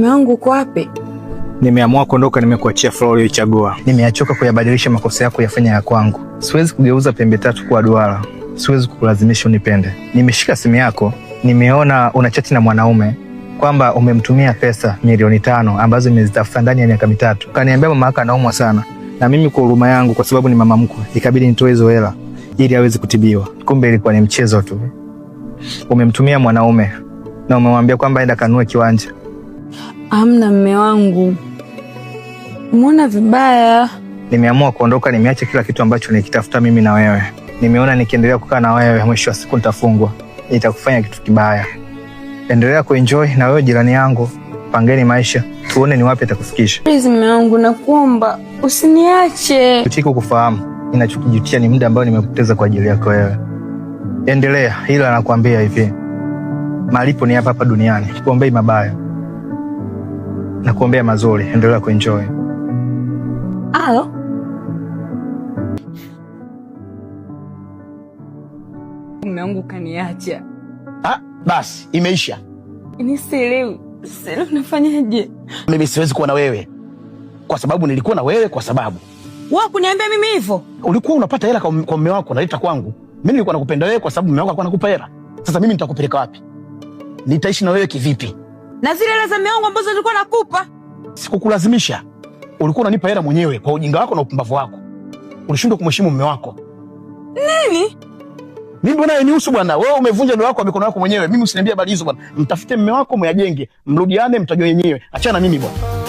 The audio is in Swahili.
Mume wangu uko wapi? Nimeamua kuondoka, nimekuachia floor uliyoichagua. Nimeachoka kuyabadilisha makosa yako yafanya ya kwangu. Siwezi kugeuza pembe tatu kuwa duara, siwezi kukulazimisha unipende. Nimeshika simu yako, nimeona unachati na mwanaume kwamba umemtumia pesa 5 milioni ambazo nimezitafuta ndani ya miaka 3. Kaniambia mama yako anaumwa sana, na mimi kwa huruma yangu, kwa sababu ni mama mkwe, ikabidi nitoe hizo hela ili aweze kutibiwa. Kumbe ilikuwa ni mchezo tu. Umemtumia mwanaume na umemwambia kwamba aenda kanunue kiwanja. Amna mume wangu, umeona vibaya. Nimeamua kuondoka, nimeacha kila kitu ambacho nikitafuta mimi na wewe. Nimeona nikiendelea kukaa na wewe, mwisho wa siku nitafungwa, nitakufanya kitu kibaya. Endelea kuenjoy na wewe jirani yangu, pangeni maisha, tuone ni wapi atakufikisha. Please mume wangu, nakuomba usiniache. Utaki kufahamu, ninachokijutia ni muda ambao nimepoteza kwa ajili yako wewe. Endelea, ila nakwambia hivi, malipo ni hapa hapa duniani. Kuombei mabaya na kuombea mazuri. Endelea kuenjoy. Alo, mume wangu kaniacha. Ah, basi imeisha. Ni sielewi, sielewi nafanyaje. Mimi siwezi kuwa na wewe kwa sababu nilikuwa na wewe kwa sababu Wewe kuniambia mimi hivyo? Ulikuwa unapata hela kwa mume wako unaleta kwangu. Mimi nilikuwa nakupenda wewe kwa sababu mume wako alikuwa anakupa hela. Sasa mimi nitakupeleka wapi? Nitaishi na wewe kivipi? Na zile hela za mume wangu ambazo nilikuwa nakupa? Sikukulazimisha. Ulikuwa unanipa hela mwenyewe kwa ujinga wako na upumbavu wako. Ulishindwa kumheshimu mume wako. Nini? Mimi mbona hainihusu bwana? Wewe umevunja ndoa yako kwa mikono yako mwenyewe. Mimi usiniambie habari hizo bwana. Mtafute mume wako myajenge, mrudiane, mtajua wenyewe. Achana na mimi bwana.